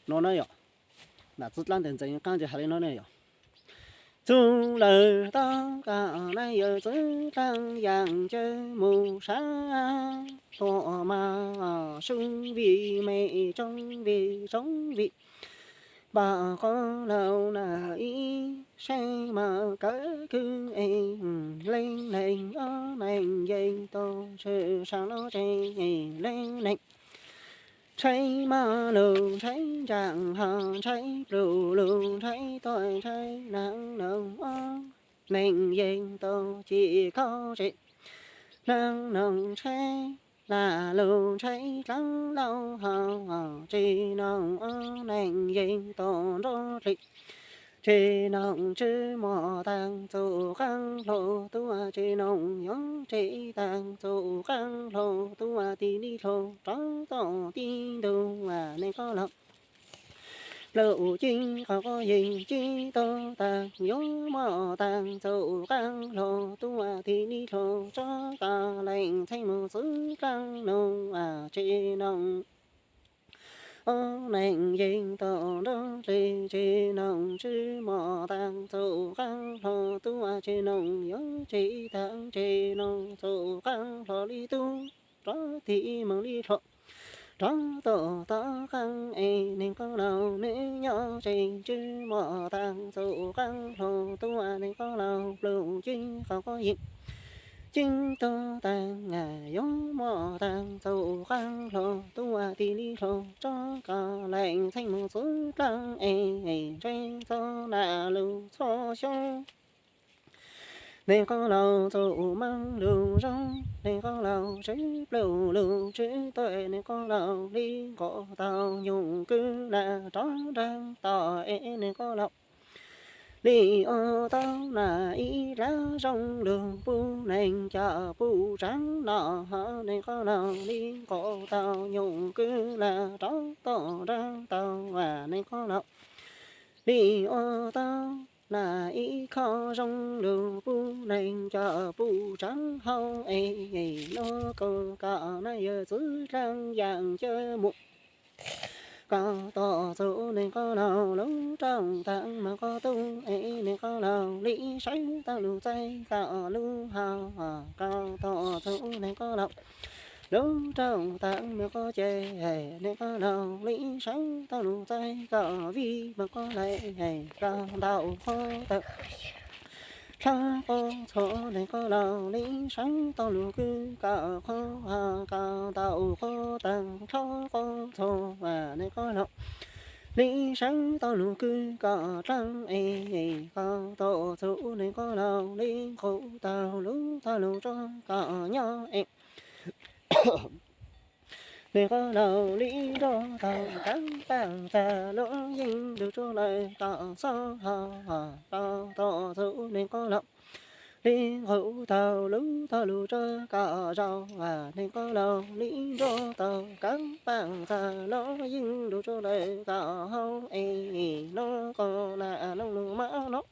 no na yom. Nam txwv dlaab ntawd ntxeev qaab ntawd has le no na yom. Txug lawm tau kom nab yawg txwv dlaab yaam cawv mus sab tuam mas sub vim me tsoob vim tsoob vim npam qoob lauj na ib saib mas kawg kws es leej neeg ob neeg yeej tau tshwm saam lub tsev leej neeg. Ntshai maj lug ntshai ntsaam ho ntshai pluj lug ntshai tuam ntshai naag noog ob neeg yeej tau cim koj tsev naag noog ntshai lam lug ntshai dlaab lauj ho tsev noog ob neeg yeej tau nrov dlig. Tsev noog tswv muaj taag txuj qaab hlo tuaj tsev noog yuav tsev taag txuj qaab hlo tuaj ti li hlo rov tom ti ntug neeg qoob lauj. Plaub cib qhov qub yeej cib tau taag yuav muaj taag txuj qaab hlo tuaj ti li hlo tsob koj leej txheej mus txwv dlaab nug tsev noog ob neeg yeej tau nrov dlig tsev noog tswv muaj taag txuj qaab hlo tuaj tsev noog yuav tsev taag tsev noog txuj qaab hlo li tub rov ti moog li hlo rov tom toj qaab es neeg qoob lauj nwg nyob tsev tswv muaj taag txuj qaab hlo tuaj neeg qoob lauj plaub cib qhov qub yeej cib tau taag yuav muaj taag txuj qaab hlo tuaj ti li hlo tsob koj leej txheej mus txwv dlaab es ntshai txhob nam lug txhob xyoob. Neeg qoob lauj txuj maab lug zoo neeg qoob lauj tswv plaub lug tswv tuaj neeg qoob lauj li nqus tau nyuj kwj lam rov nraag tom es neeg qoob lauj li ua tau nam ib dlaab zoo lug puj neeg coj puj tsaav no ho neeg qoob lauj li nqus tau nyuj kwj lam rov tom nraag tau neeg qoob lauj li ua tau nam ib kho zoo lug puj neeg coj puj tsaav hauv es lub kaus kom nab yawg txwv dlaab yaam cawv mus koj tom txug neeg qoob lauj lub rooj taag mas koj tub es neeg qoob lauj li sawv tau lug txaij koj lub hau koj tom txug neeg qoob lauj lub rooj taag mas koj ceg neeg qoob lauj li sawv tau lug txaij koj vij mas koj laij koj ntaus qhov taw dlhab qub txhua neeg qoob lauj li sawv tau lug kwj koj qhov hau koj ntaus qhov taw dlhab qub txhua neeg qoob lauj li sawv tau lug kwj koj dlaab es koj tom txug neeg qoob lauj li nqus tau lub thaj lug tsob koj nyob es neeg qoob lauj li nrov tau kaab paaj txag lub yeej lug tsuj lawm koj xob ho koj tom txug neeg qoob lauj li nqus tau lub thaj lug tsob koj zaum neeg qoob lauj li nrov tau kaab paaj txag lub yeej lug tsuj lawm koj hauv es lub kaus nam noog lug mab no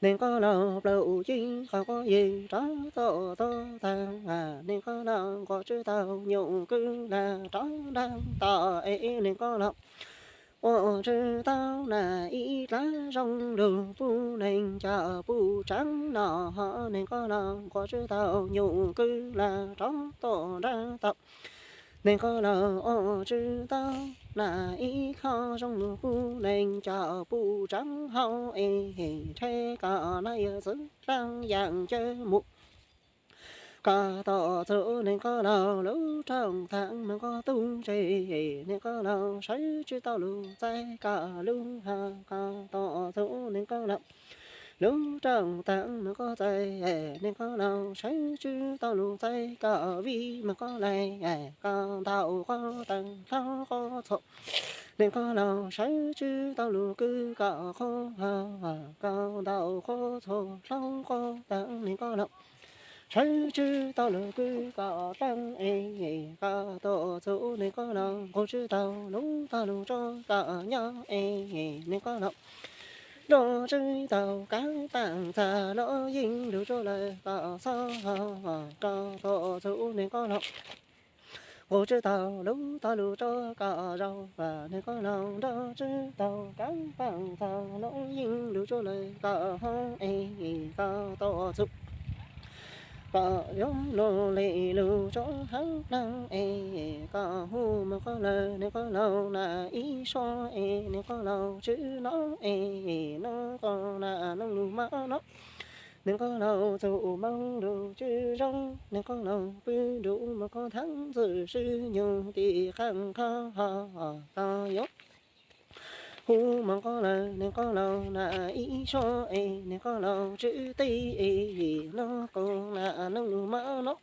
neeg qoob lauj plaub cib qhov qub yeej rov tom toj taag neeg qoob lauj nqus tswv tau nyuj kwj lam rov nraag tom es neeg qoob lauj ua tswv tau nam ib dlaab zoo lug puj neeg coj puj tsaav no ho neeg qoob lauj nqus tswv tau nyuj kwj lam rov tom nraag tau neeg qoob lauj ua tswv tau nam ib kho zoo lug puj neeg coj puj tsaav hauv es ntshai koj nab yawg txwv dlaab yaam cawv mus koj tom txug neeg qoob lauj lub rooj taag mas koj tub tseg neeg qoob lauj sawv tswv tau lug txaij koj lub hau koj tom txug neeg qoob lauj lub rooj taag mas koj txaij neeg qoob lauj sawv tswv tau lug txaij koj vij mas koj laij koj ntaus qhov taw dlhab qub txhua neeg qoob lauj sawv tswv tau lug kwj koj qhov hau koj ntaus qhov txhua dlhab qub taag neeg qoob lauj sawv tswv tau lug kwj koj dlaab es koj tom txug neeg qoob lauj nqus tswv tau lub thaj lug tsob koj nyob es neeg qoob lauj nrov tswv tau kaab paaj txag lub yeej lug tsuj lawm koj xob ho koj tom txug neeg qoob lauj Ua tswb taug lub tog lug rov kom zoo, nws koj laug nrog tswb taug kaab paag txog lub yeej lug tsuj lawm koj hoob es koj tuaj txug. Koj yuav lug le lug tso hab leeg es koj hu moog koj lawm nws koj laug na ib suab es nws koj laug tswb no es nub koj na noog lug mab no. Nws koj laug txug moog lug tswb zoo, nws koj laug pw nrug moog koj thaab ntxwg swb nyug tim qaab qhov ho koj yuav hu moog koj lawm nws koj laug na ib suab es nws koj laug tswb teb es nub koj na noog lug mab no.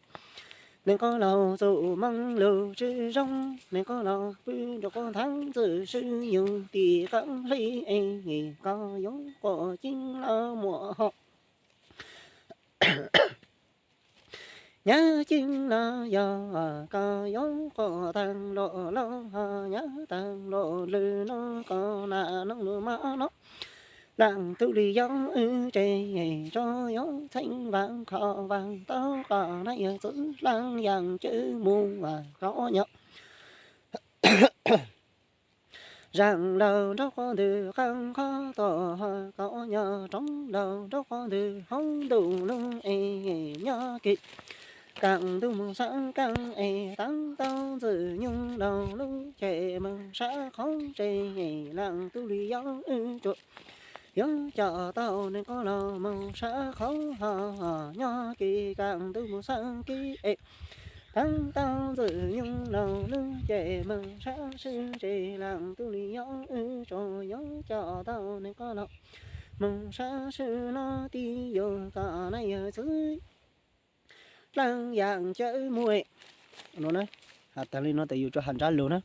Nws koj laug txug moog lug tswb zoo, nws koj laug pw nrug koj thaab ntxwg swb nyug tim qaab hlib es koj yuav quaj ceeb los muaj ho nyav ceeb los yog koj yuav quaj taag luaj lug ho nyav taag luaj lwg nub koj na noog lug mab no. Laam tub li yog wb tsev tso yuav txheeb vaam kho vaam tau koj na yawg txwv laaj yaam cawv mus koj nyob. Zaam laug nraub qhov ntwg qaab qhov tom ho koj nyob, roob laug nraub qhov ntwg hoob ntuj lug es nyob kis kaam ntuj moog sab kaam es taab tau ntxwg nyoog laug lub ces moog sab qhov tsev. Laam tub li yog wb tsuas yuav coj tau nws koj laug moog sab qhov ho nyob kis kaam ntuj moog sab kis es taab tau ntxwg nyoog laug lub ces moog sab swb tsev. Laam tub li yog wb tsuas yuav coj tau nws koj laug moog sab swb no tib yug koj na yawg txwv laaj yaam cawv mus no na. Has taag li no tes yus tsuas has ntsab lug na.